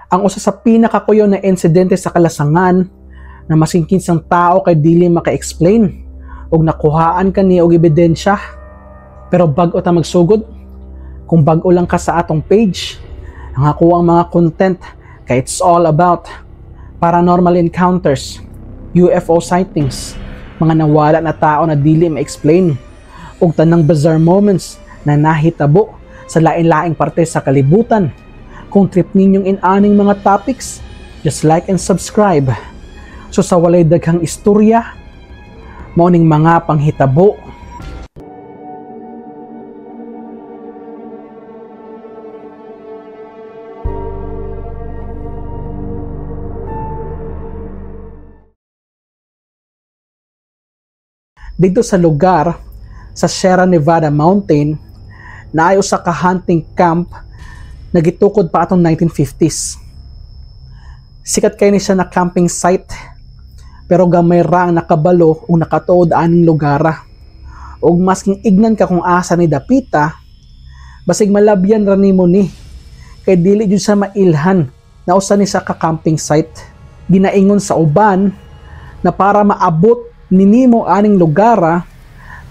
Ang usa sa pinakakuyaw na insidente sa kalasangan na masing kinsang tao kay dili maka-explain ug nakuhaan kani og ebidensya. Pero bag-o ta magsugod, kung bag-o lang ka sa atong page, ang ako ang mga content kay it's all about paranormal encounters, UFO sightings, mga nawala na tao na dili ma-explain, ug tanang bizarre moments na nahitabo sa lain-laing parte sa kalibutan. Kung trip ninyong inaning mga topics, just like and subscribe. So sa walay daghang istorya, mao ning mga panghitabo. Dito sa lugar sa Sierra Nevada Mountain, naay usa ka hunting camp na gitukod pa atong 1950s. Sikat kay ni siya na camping site, pero gamay ra ang nakabalo ug nakatuod aning lugara. Ug masking ignan ka kung asa ni dapita, basig malabyan ra nimo ni, kay dili jud sa mailhan na usa ni sa ka camping site. Ginaingon sa uban na para maabot ninimo aning lugara,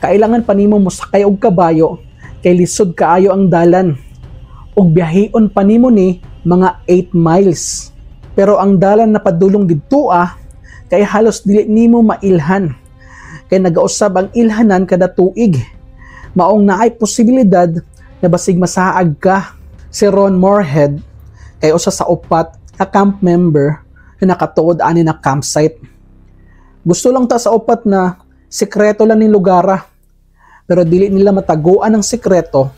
kailangan pa nimo mosakay og kabayo kay lisod kaayo ang dalan, ug biyahion pa nimo ni mga 8 miles. Pero ang dalan na padulong didtoa kay halos dili nimo mailhan kay nagausab ang ilhanan kada tuig. Maong naay posibilidad na basig masaag ka. Si Ron Morehead kay usa sa upat ka camp member na nakatuod ani na campsite. Gusto lang ta sa upat na sikreto lang ning lugara, pero dili nila mataguan ang sikreto,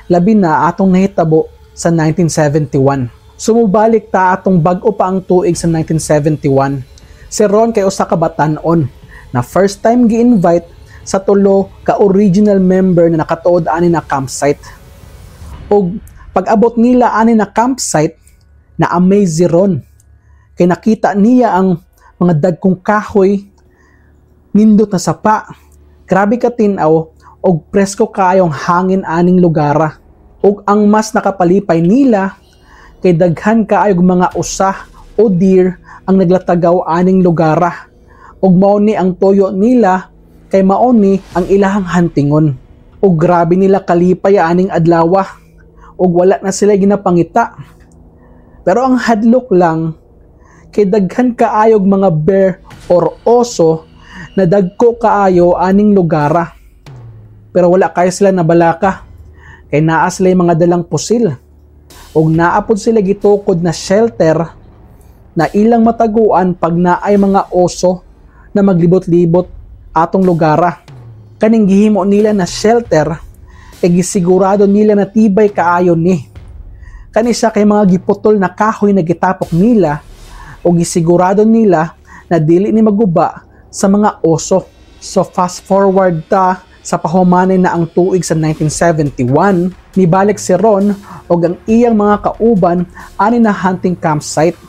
labi na atong nahitabo sa 1971. Sumubalik ta atong bag-o pa ang tuig sa 1971. Si Ron kay usa ka batan-on na first time gi-invite sa tulo ka original member na nakatuod ani na campsite. Ug pag-abot nila ani na campsite, na amaze si Ron kay nakita niya ang mga dagkong kahoy, nindot na sapa, grabe ka tin-aw og presko kaayong hangin aning lugara. Ug ang mas nakapalipay nila kay daghan kaayog mga usa o deer ang naglatagaw aning lugara. Ug mao ni ang tuyo nila kay mao ni ang ilahang hantingon. Ug grabe nila kalipay aning adlawa ug wala na sila ginapangita. Pero ang hadlok lang kay daghan kaayog mga bear or oso na dagko kaayo aning lugara. Pero wala kayo sila nabalaka kay naa sila mga dalang pusil ug naa pod sila gitukod na shelter na ilang mataguan pag naay mga oso na maglibot-libot atong lugara. Kaning gihimo nila na shelter kay gisigurado nila na tibay kaayo ni. Kani siya kay mga giputol na kahoy na gitapok nila o gisigurado nila na dili ni maguba sa mga oso. So fast forward ta sa pahumanay na ang tuig sa 1971, nibalik si Ron og ang iyang mga kauban ani na hunting campsite.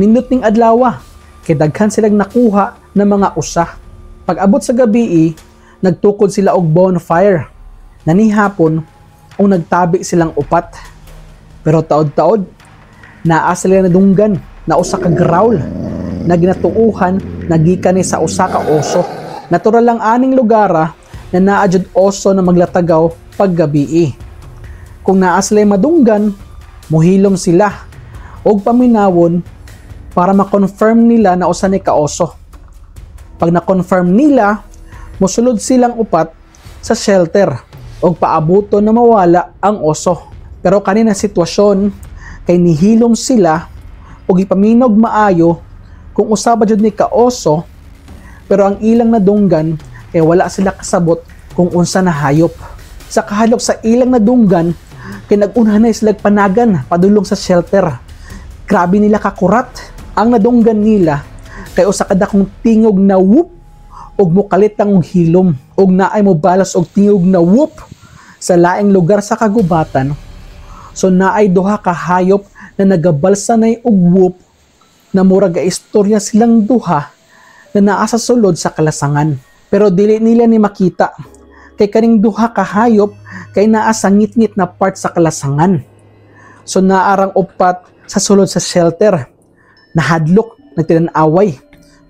Nindot ning adlawa kay daghan silang nakuha na mga usa. Pag-abot sa gabii, nagtukod sila og bonfire. Nanihapon og nagtabi silang upat. Pero taod-taod, naa sila nadunggan na usa ka growl na ginatuohan na gikan ni sa usa ka oso. Natural lang aning lugara na naa jud oso na maglatagaw paggabii. Kung naa sila madunggan, muhilom sila og paminawon para ma-confirm nila na usa ni ka oso. Pag na-confirm nila, mosulod silang upat sa shelter og paabuton na mawala ang oso. Pero kanina sitwasyon kay nihilom sila og ipaminog maayo kung usa ba jud ni ka oso, pero ang ilang nadunggan kay wala sila kasabot kung unsa na hayop. Sa kahadlok sa ilang nadunggan kay nag-una na sila panagan padulong sa shelter. Grabe nila kakurat. Ang nadunggan nila kay usa ka dakong tingog na whoop ug mokalit ang hilom ug naay mobalos og tingog na whoop sa laing lugar sa kagubatan. So naay duha ka hayop na nagabalsa nay og whoop na murag istorya silang duha na naa sa sulod sa kalasangan. Pero dili nila ni makita kay kaning duha ka hayop kay naa sa ngitngit na part sa kalasangan. So naarang upat sa sulod sa shelter. Nahadlok, nagtinan-away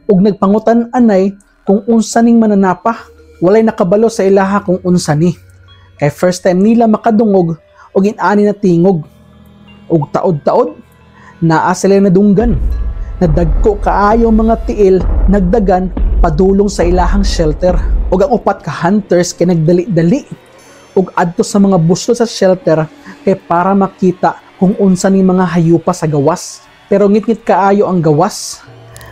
ug nagpangutan anay kung unsa ning mananapa. Walay nakabalo sa ilaha kung unsa ni. Kay first time nila makadungog og inani na tingog. Ug taod-taod, naa sila nadunggan na dagko kaayo mga tiil nagdagan padulong sa ilahang shelter. Ug ang upat ka hunters kay nagdali-dali ug adto sa mga buslot sa shelter kay para makita kung unsa ni mga hayupa sa gawas. Pero ngitngit kaayo ang gawas.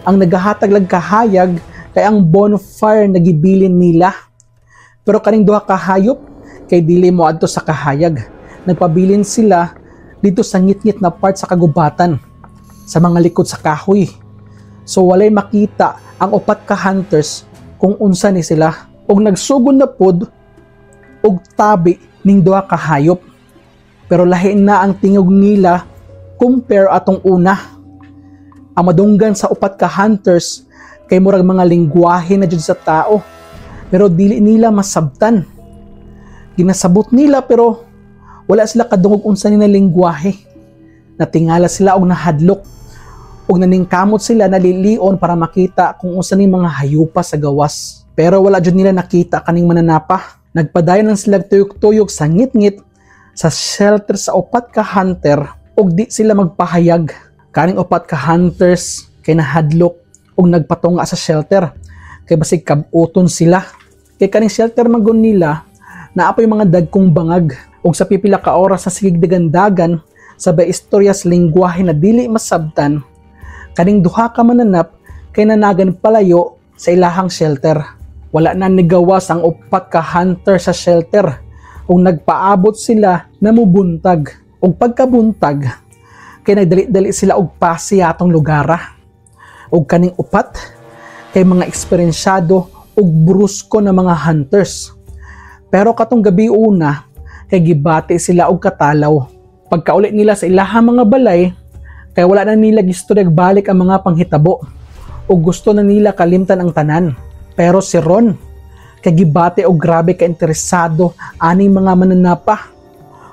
Ang nagahatag lang kahayag kay ang bonfire na gibilin nila. Pero kaning duha ka hayop kay dili mo adto sa kahayag. Nagpabilin sila dito sa ngitngit na part sa kagubatan, sa mga likod sa kahoy. So walay makita ang upat ka hunters kung unsa ni sila. Og nagsugod na pod og tabi ning duha ka hayop. Pero lahi na ang tingog nila compare atong una. Ang madunggan sa upat ka hunters kay murag mga lingwahe na jud sa tao. Pero dili nila masabtan. Ginasabot nila pero wala sila kadungog unsa ni na lingwahe. Natingala sila og nahadlok ug naningkamot sila nalilion para makita kung unsa ni mga hayupa sa gawas. Pero wala jud nila nakita kaning mananapa. Nagpadayon lang sila tuyok-tuyok sa ngitngit sa shelter sa upat ka hunter ug di sila magpahayag. Kaning upat ka hunters kay nahadlok ug nagpatunga sa shelter kay basig kabuton sila. Kay kaning shelter man nila naa poy mga dagkong bangag, ug sa pipila ka oras sa sigig dagandagan sabay istorya sa lingwahe na dili masabtan, kaning duha ka mananap kay nanagan palayo sa ilahang shelter. Wala na nigawas ang upat ka hunter sa shelter ug nagpaabot sila na mubuntag. Ug pagkabuntag kay nagdali-dali sila og pasi atong lugara. Ug kaning upat kay mga eksperyensyado ug brusko na mga hunters. Pero katong gabi una kay gibati sila og katalaw. Pagkauli nila sa ilahang mga balay kay wala na nila gistoryag balik ang mga panghitabo ug gusto na nila kalimtan ang tanan. Pero si Ron kay gibati og grabe ka interesado aning mga mananapa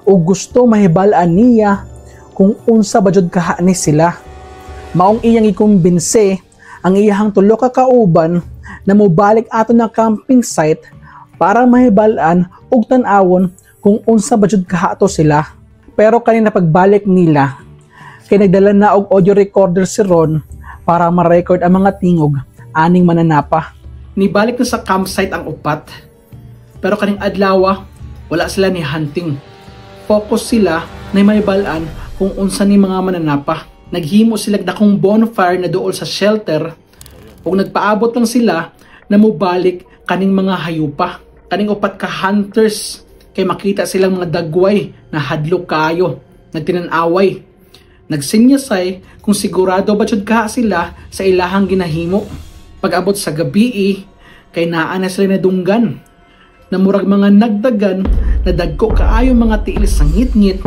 ug gusto mahibal-an niya kung unsa ba jud kaha ni sila. Maong iyang ikumbinse ang iyahang tulo ka kauban na mobalik ato na camping site para mahibal-an ug tan-awon kung unsa ba jud kaha ato sila. Pero kanina pagbalik nila kay nagdala na og audio recorder si Ron para ma-record ang mga tingog aning mananapa. Nibalik na sa campsite ang upat. Pero kaning adlaw, wala sila ni hunting. Focus sila na mahibal-an kung unsa ni mga mananapa. Naghimo sila dakong bonfire na duol sa shelter ug nagpaabot lang sila na mobalik kaning mga hayupa. Kaning upat ka hunters kay makita silang mga dagway na hadlok kaayo, nagtinan-away. Nagsinyasay kung sigurado ba jud ka sila sa ilahang ginahimo. Pag-abot sa gabi kay naa na sila nadunggan na murag mga nagdagan na dagko kaayo mga tiil sa ngitngit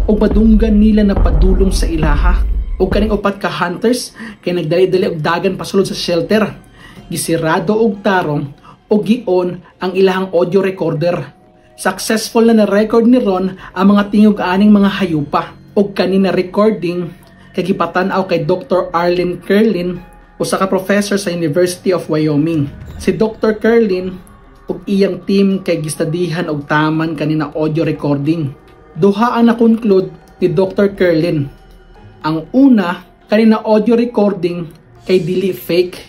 ug madunggan nila na padulong sa ilaha. Ug kaning upat ka hunters kay nagdali-dali og dagan pasulod sa shelter. Gisirado og tarong ug gi-on ang ilahang audio recorder. Successful na na-record ni Ron ang mga tingog aning mga hayupa. Ug kani na recording kay gipatan-aw kay Dr. Arlen Kerlin, usa ka professor sa University of Wyoming. Si Dr. Kerlin ug iyang team kay gistadihan og taman kani na audio recording. Duha ang na-conclude ni Dr. Kerlin. Ang una, kani na audio recording kay dili fake.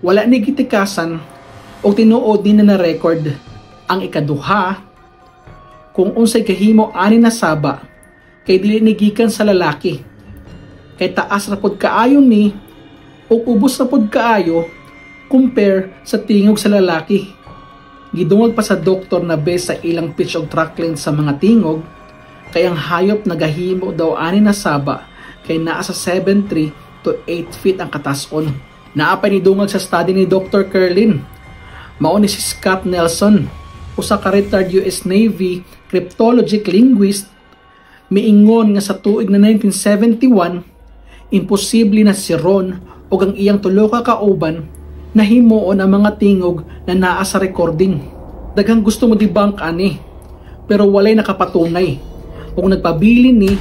Wala ni gitikasan og tinuod ni na na-record. Ang ikaduha, kung unsay kahimo ani na saba kay dili ni gikan sa lalaki. Kay taas ra pod kaayo ni ug ubos ra pod kaayo compare sa tingog sa lalaki. Gidungag pa sa doktor na base sa ilang pitch og track length sa mga tingog, kay ang hayop nagahimo daw ani na saba kay naa sa 7.3 to 8 feet ang katason. Naa pa nidungag sa study ni Dr. Kerlin. Mao ni si Scott Nelson, usa ka retired US Navy cryptologic linguist, miingon nga sa tuig na 1971, imposible na si Ron ug ang iyang tulo ka kauban nahimuon ang mga tingog na naa sa recording. Daghang gusto mo debunk ani, pero walay nakapatunay. Ug nagpabili ni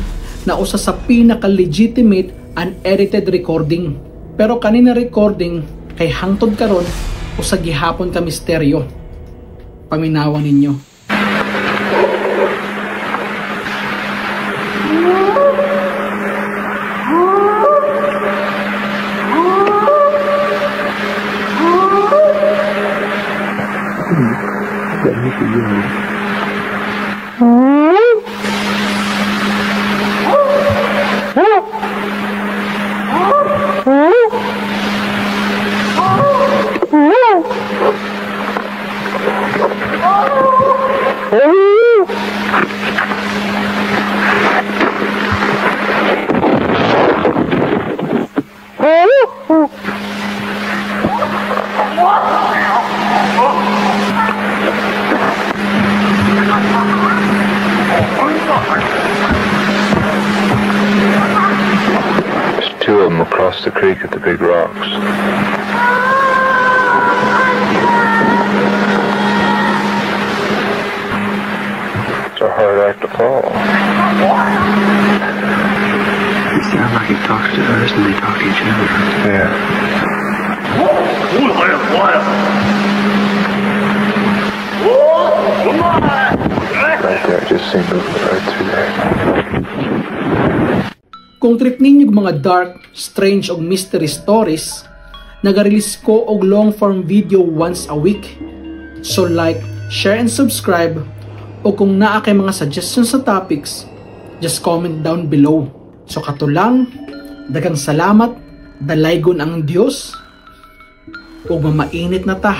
na usa sa pinaka-legitimate unedited recording. Pero kani na recording kay hangtod karon usa gihapon ka misteryo. Paminawa ninyo. There's two of them across the creek at the big rocks. It's a hard act to follow. It sounds like he talks to us and they talk to each other. Yeah. Right there, I just seen movement right through there. Kung trip ninyo mga dark, strange og mystery stories, naga-release ko og long form video once a week. So like, share and subscribe, o kung naa kay mga suggestions sa topics, just comment down below. So kato lang, daghang salamat, dalaygon ang Dios, ug mamainit na ta.